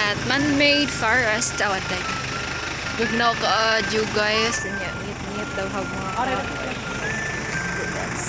At man-made forest tawad day. Bugnaw ka you guys. Nya ngit-ngit daw hag mga kahoy. Goodness.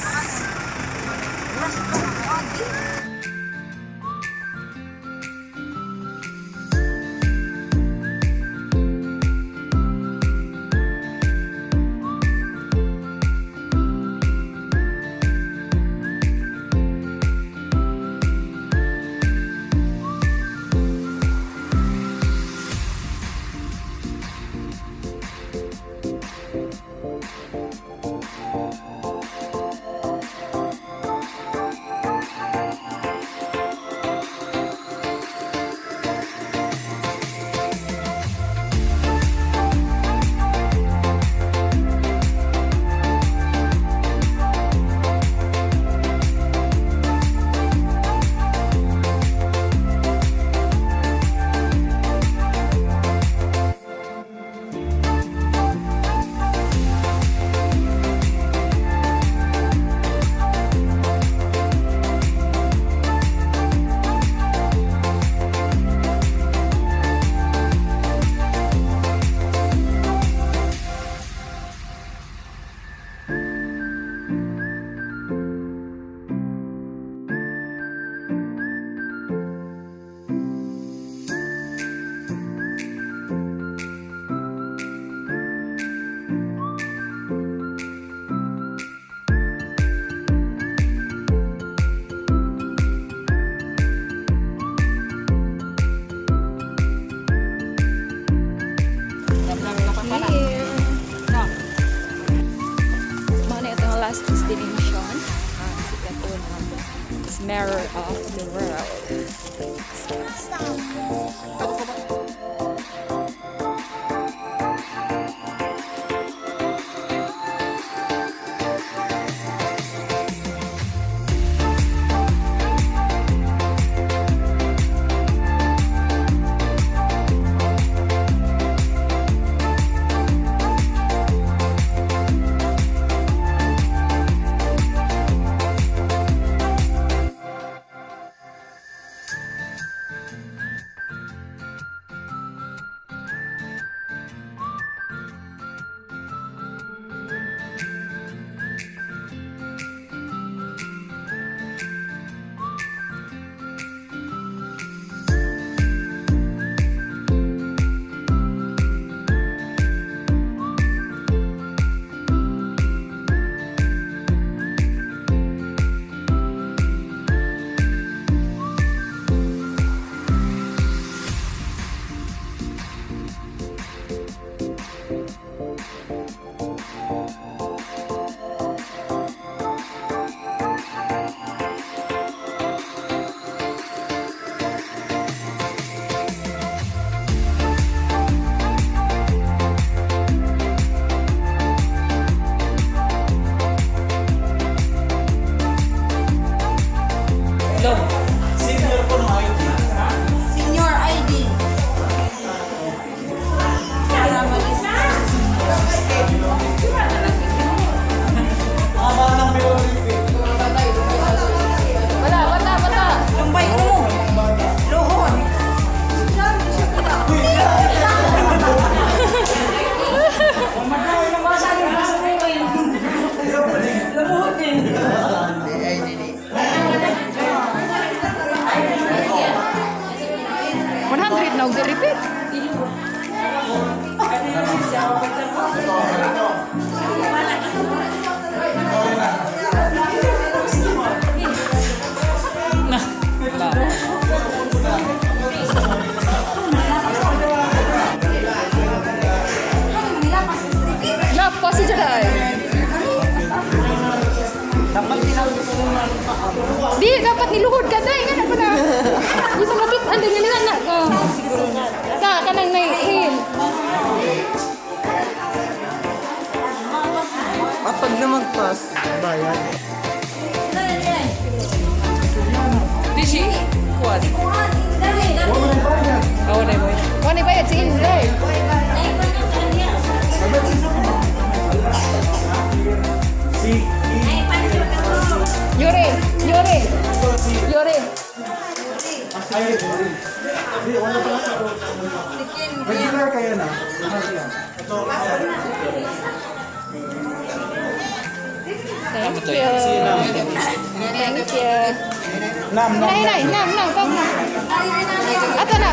Here. Mao na itong last destination. Ang sikat It's mirror of the world. Senior po ng ID. Senior ID. Para malis. Mga batang biotrip. Wala, wala, wala. Lumbay ko mo. Luhon. $100 na og repeat. Na, pasi dyan. Di, dapat niluhod ka dahil. Nga na pala. Di pa makita. Ando nga nila na. Oh. Sa, kanang naiin. Kapag namagpas, bayad. Di si Kuan. Awan na mo. Wala bayad si Inday. Si Yore, yore, yore. Ay, hindi, wala pala sa Regular kayo na. Ito, Thank you. Thank you. Nam, nam. Nay, nay, nam, nam, kom na. Ato na.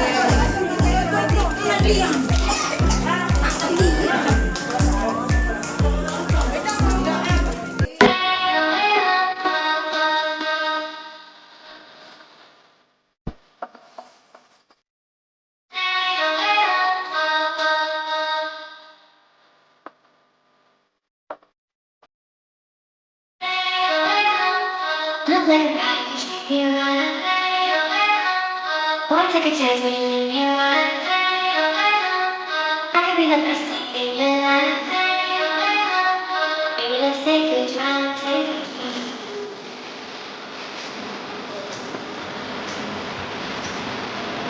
Won't take a chance when you leave your life. I could be the best thing in your life. Baby, let's take a drive, take a drive.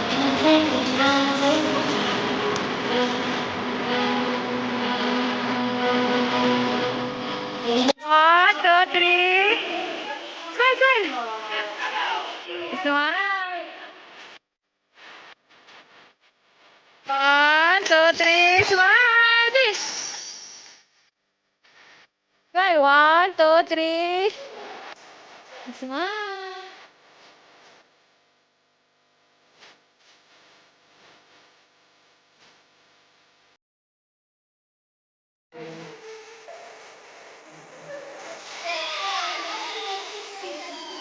Let's take a drive, take a drive. One, two, three. Smile, smile. Smile. One, two, three. Smile. This. Smile. One, two, three. Smile.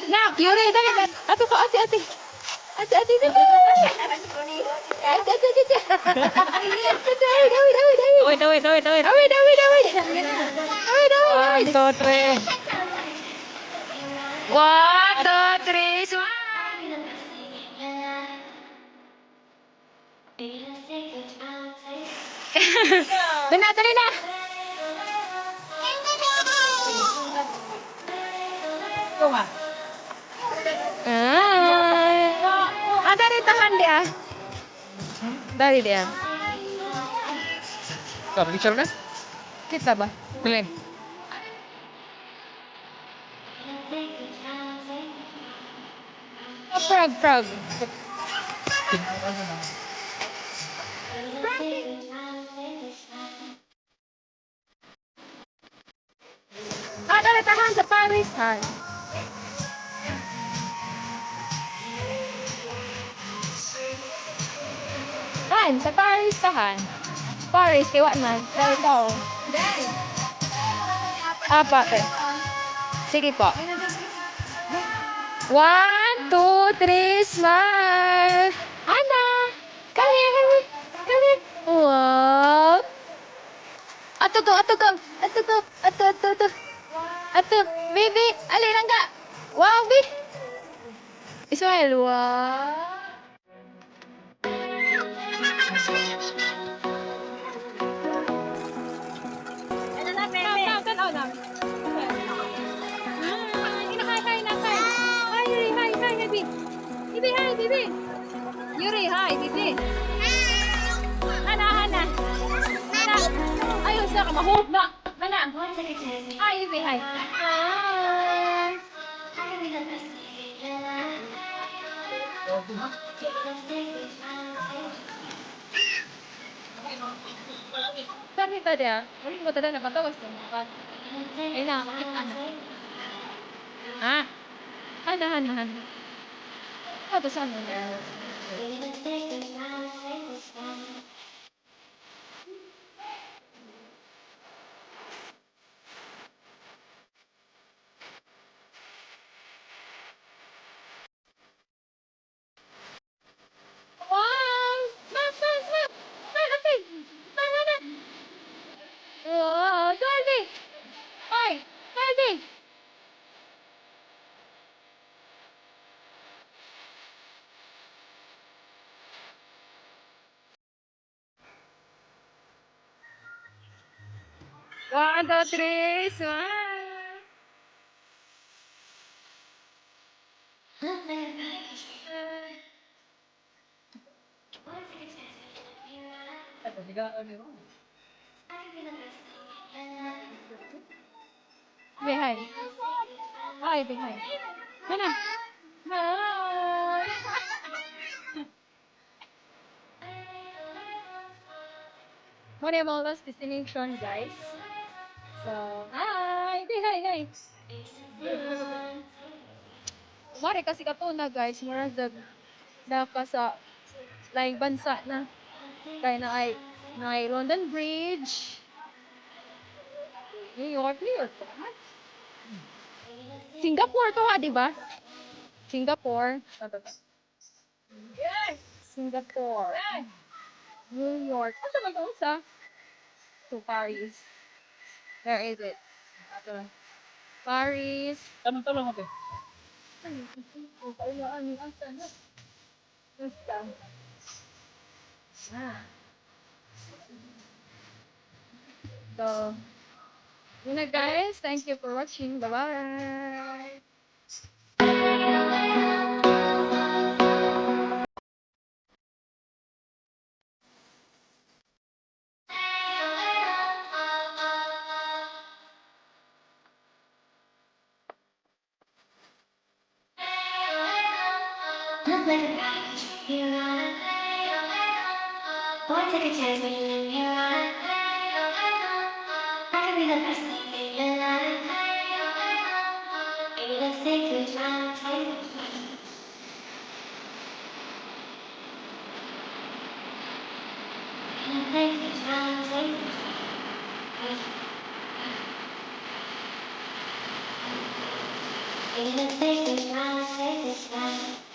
Nak, Yuri, dali. Ato ko, ate, ate. Ate, ate, ate. Ate, ate, ate, ate. Ate, awit, awit, awit, awit. Wait, wait, wait, wait. Awit, awit, awit. Awit, awit, awit. 1, 2, 3. One, two, three, smile. Baby, let's take a drive, take a drive. Dali na, dali na. Ah, ah, dali tahan di ah. Dali di ah. Ikaw, picture na? Kita ba? Bilin. Oh, frog, frog. Ah, dali tahan sa Paris. Han. Han, sa Paris tahan. Paris, kay wa man. Dali daw. Ah, pa, te. Sige po. One, two, three, smile. Ana, come here, come here, come here. Wow. Ato to, ato ka, ato to, ato, ato, ato. Ato, baby, ali lang ka. Wow, bi. Ismael, wow. Nam, tanaw na. Hi, hi, hi, hi. Hi, Yuri, hi, hi, hi, baby. Baby, hi, baby. Yuri, hi, baby. Hana, Hana. Hana. Ayaw sa ka, mahope na. Hana. Hi, baby, hi. Hi. Sabi ba niya? Wala mo talaga napatawas na mukha. Ay na, makita na. Ah. Hana, Hana, Hana. Ato sa ano na. Wow! Ma, ma, ma! Ma, ate! Ma, ma, ma! Wow! Dolby! Hoy! Dolby! One, two, three, smile! Be hi. Hi, be hi. Hana. Hi. Mo na yung last destination, guys. So, hi! Hey, hi, hi! Mare kasi kato na, guys, mura sa naka sa laing bansa na. Kaya na ay London Bridge. New York, New York. Singapore to ha, di ba? Singapore. Singapore. New York. Asa man to sa? To Paris. Where is it? Ato. Paris. Tanong-tanong ate. Ay, ano, asa na? Basta. Ah. So, yun na, guys. Thank you for watching. Bye-bye! Look like a package you are. Boy, take a chance when you live your life. I could be the best thing in your life. Baby, let's take a drive, take a drive. Baby, let's take a drive, take a drive. Baby, let's take a drive, take a drive.